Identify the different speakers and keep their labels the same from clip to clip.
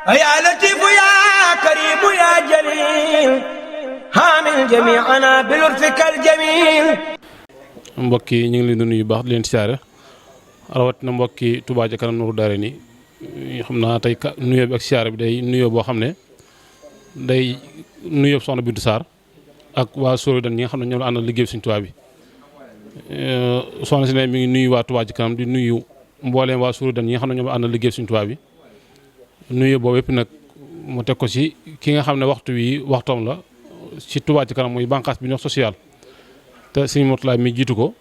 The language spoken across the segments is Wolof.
Speaker 1: يا لطيف يا كريم يا جليل حامل جميعنا بلطفك الجميل.
Speaker 2: mbokk yi ñu ngi leen di nuyu baax di leen siyaare rawatina mbokki Touba ca kanam Nourou Darayni xam naa tey nuyoo bi ak siyaare bi day nuyoo boo xam ne day nuyoo soxna Bintou Sarr ak waa Soro Dan ñi nga xam ne ñoom la àndal liggéey Sëriñ Touba bi soxna si ne mi ngi nuyu waa Touba ca kanam di nuyu mbooleem waa Soro Dan ñi nga xam ne ñoom la àndal liggéey Sëriñ Touba bi nuyoo boobu yëpp nag mu teg ko ci ki nga xam ne waxtu wi waxtoom la ci Touba ca kanam muy bànqaas bi ñuy wax social te Sëriñ Mourtala mi jiitu ko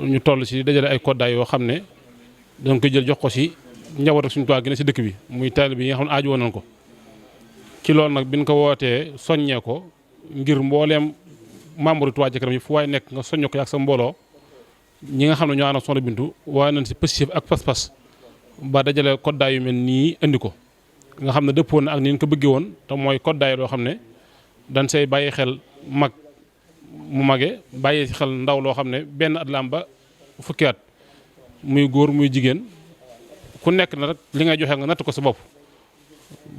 Speaker 2: ñu toll ci dajale ay koddaay yoo xam ne dañ koy jël jox ko ci njaboot ak Sëriñ Tuubaa gi ne ci dëkk bi muy taalibe bi nga xam ne aaju woon nañ ko ci loolu nag biñ ko wootee soññee ko ngir mbooleem membre Touba ca kanam yi fu waaye nekk nga soññee ko ak sa mbooloo ñi nga xam ne ñoo ànd ak soxna Bintu waaye nañ ci positif ak pas-pas ba dajale koddaay yu mel nii indi ko nga xam ne dëppoon na ak ni ñu ko bëggee woon te mooy koddaay loo xam ne dañ say bàyyi xel mag mu mage bàyyi xel ndaw loo xam ne benn at la am ba fukki at muy góor muy jigéen ku nekk na rek li ngay joxe nga natt ko sa bopp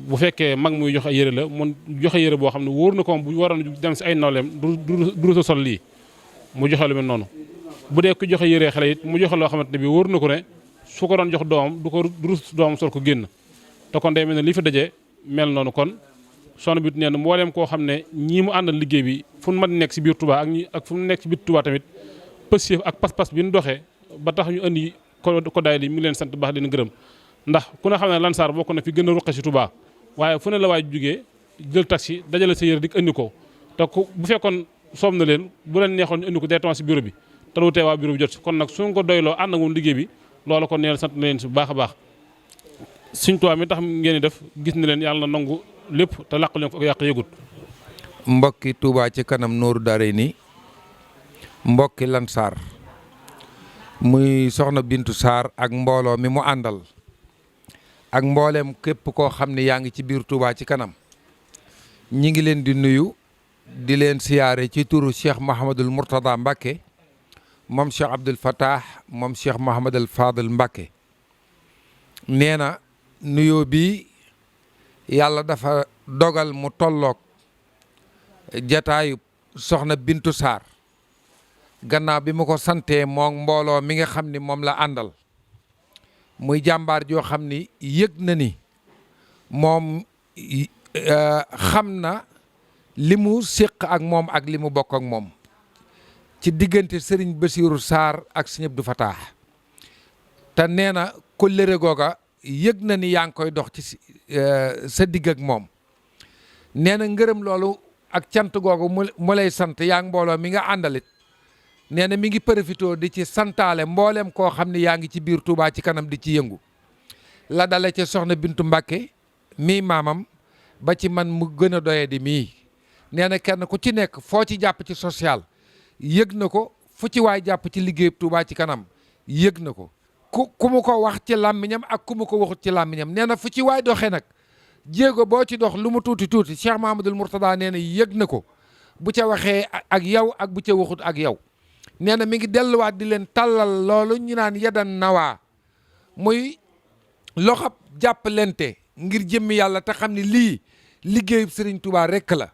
Speaker 2: bu fekkee mag muy joxe yére la mun joxe yére boo xam ne wóor na ko bu waroon dem si ay nawleem du sa sol lii mu joxe lu mel noonu bu dee ku joxe yére xale it mu joxe loo xamante ne bi wóor na ko ne su ko doon jox doomam du ko rus doomam sol ko génn te kon day mel ne li fi dajee mel noonu kon soxna Bintu nee na mboolem koo xam ne ñii mu àndal liggéey bi fu mu mën nekk si biir Touba ak fu mu nekk si biir Touba tamit pësif ak pas-pas bi ñu doxee ba tax ñu indi ko daay li mi ngi leen sant baax leen gërëm ndax ku ne xam ne Lansar bokk na fi gën a ruqe si Touba waaye fu ne la waay jugee jël taxi dajale sa yére dik indi ko te ku bu fekkoon soob na leen bu leen neexoon ñu indi ko directement si bureau bi te lu tee waa bureau bi jot si kon nag suñ ko doyloo ànd ak moom liggéey bi loolu kon neen sant na leen si bu baax a baax Sëriñ Touba mi tax ngeen di def gis ni leen yàlla na nangu lépp te làq leen ko ak yàq yëgut
Speaker 3: mbokki Touba ci kanam Nourou Darayni mbokki Lansar muy soxna Bintou Sarr ak mbooloo mi mu àndal ak mbooleem képp koo xam ne yaa ngi ci biir Touba ci kanam ñi ngi leen di nuyu di leen siyaare ci turu Cheikh Mouhamadul Mourtada Mbacké moom Cheikh Abdoul Fattah moom Cheikh Mouhamadul Fadel Mbacké nee na nuyoo bi yàlla dafa dogal mu tolloog jataayu soxna Bintou Sarr gannaaw bi mu ko santee moom mbooloo mi nga xam ni moom la àndal muy jàmbaar joo xam ni yëg na ni moom xam na li mu séq ak moom ak li mu bokk ak moom ci diggante Serigne Bassirou Sarr ak Serigne Abdou Fatah te nee na kóllëre googa yëg na ni yaa ngi koy dox ci sa digg ak moom nee na ngërëm loolu ak cant googu mu lay sant yaa ngi mbooloo mi nga àndalit nee na mi ngi profité di ci santaale mboolem koo xam ne yaa ngi ci biir Touba ci kanam di ci yëngu la dale ca soxna Bintu Mbacké mii maamam ba ci man mu gën a doye di mii nee na kenn ku ci nekk foo ci jàpp ci social yëg na ko fu ci waay jàpp ci liggéey Touba ci kanam yëg na ko ku mu ko wax ci làmmiñam ak ku mu ko waxut ci làmmiñam nee na fu ci waay doxee nag jéego boo ci dox lu mu tuuti tuuti Cheikh Mahamadul Mourtada nee na yëg na ko bu ca waxee ak yow ak bu ca waxut ak yow nee na mi ngi delluwaat di leen tàllal loolu ñu naan yadan nawaa muy loxab jàppalente ngir jëmmi yàlla te xam ne lii liggéeyub Serigne Touba rekk la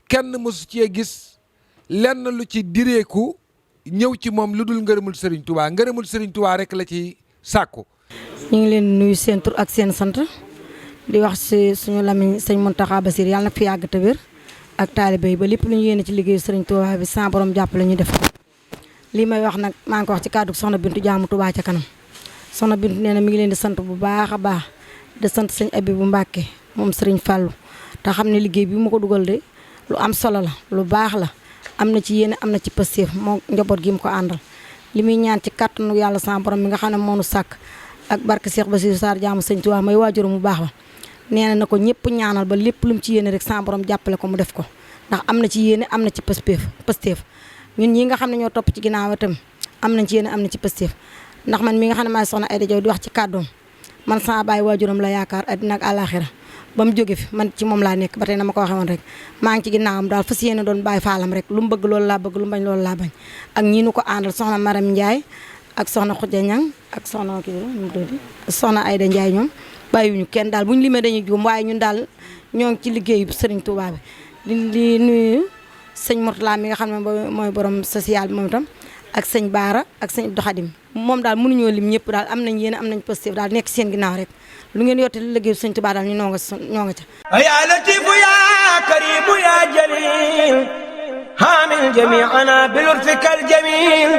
Speaker 3: kenn mësu cee gis lenn lu ci direeku ñëw ci moom lu dul ngërëmul Serigne Touba ngërëmul Serigne Touba rekk la ci sàkku.
Speaker 4: ñu ngi leen nuyu seen tur ak seen sant di wax si suñu lamiñ sëñ Mountakha Bassir yàlla na fi yàgg te wér ak taalibe yi ba lépp lu ñu yéene ci liggéeyu Serigne Touba bi sa borom jàppale ñu def ko. lii may wax nag maa ngi ko wax ci kàddu soxna Bintu jaamu Touba ca kanam soxna Bintu nee na mi ngi leen di sant bu baax a baax di sant sëñ Abibou Mbacké moom Serigne Fallou te xam ne liggéey bi mu ko dugal de lu am solo la lu baax la am na ci yéene am na ci pëstéef moo njaboot gi mu ko àndal li muy ñaan ci kàttanu yàlla sa borom mi nga xam ne moo nu sàkk ak barke Cheikh Bassirou Sarr jaamu sëñ Touba may waajur mu baax la nee na ko ñëpp ñaanal ba lépp lu mu ci yéene rek sa borom jàppale ko mu def ko ndax am na ci yéene am na ci pëstéef ñun ñi nga xam ne ñoo topp ci ginnaaw itam am nañ ci yéene am na ci pëstéef ndax man mi nga xam ne maay soxna Aïda Diaw di wax ci kàddoom man sama baay waajuram la yaakaar àddina ak àllaaxira ba mu jóge fi man ci moom laa nekk ba tey na ma ko waxee woon rek maa ngi ci ginnaawam daal fas yéene doon bàyyi faalam rek lu mu bëgg loolu laa bëgg lu mu bañ loolu laa bañ ak ñii nu ko àndal soxna Maram Ndiaye ak soxna Khoudia Niang ak soxna kii soxna Aïda Ndiaye ñoom bàyyiwuñu kenn daal bu ñu limee dañuy juum waaye ñun daal ñoo ngi ci liggéeyu sëriñ Touba bi di nuyu sëñ Mourtala mi nga xam ne mooy borom social bi moom itam ak sëñ Baara ak sëñ Abdou Khadim moom daal mënuñoo lim ñëpp daal am nañ yéen am nañ positif daal nekk seen ginnaaw rek lu ngeen yotte liggéeyu sëñ Touba daal ñu noo nga ca
Speaker 1: ya latifu ya karimu ya jalil hamil jami'ana bil urfikal jamil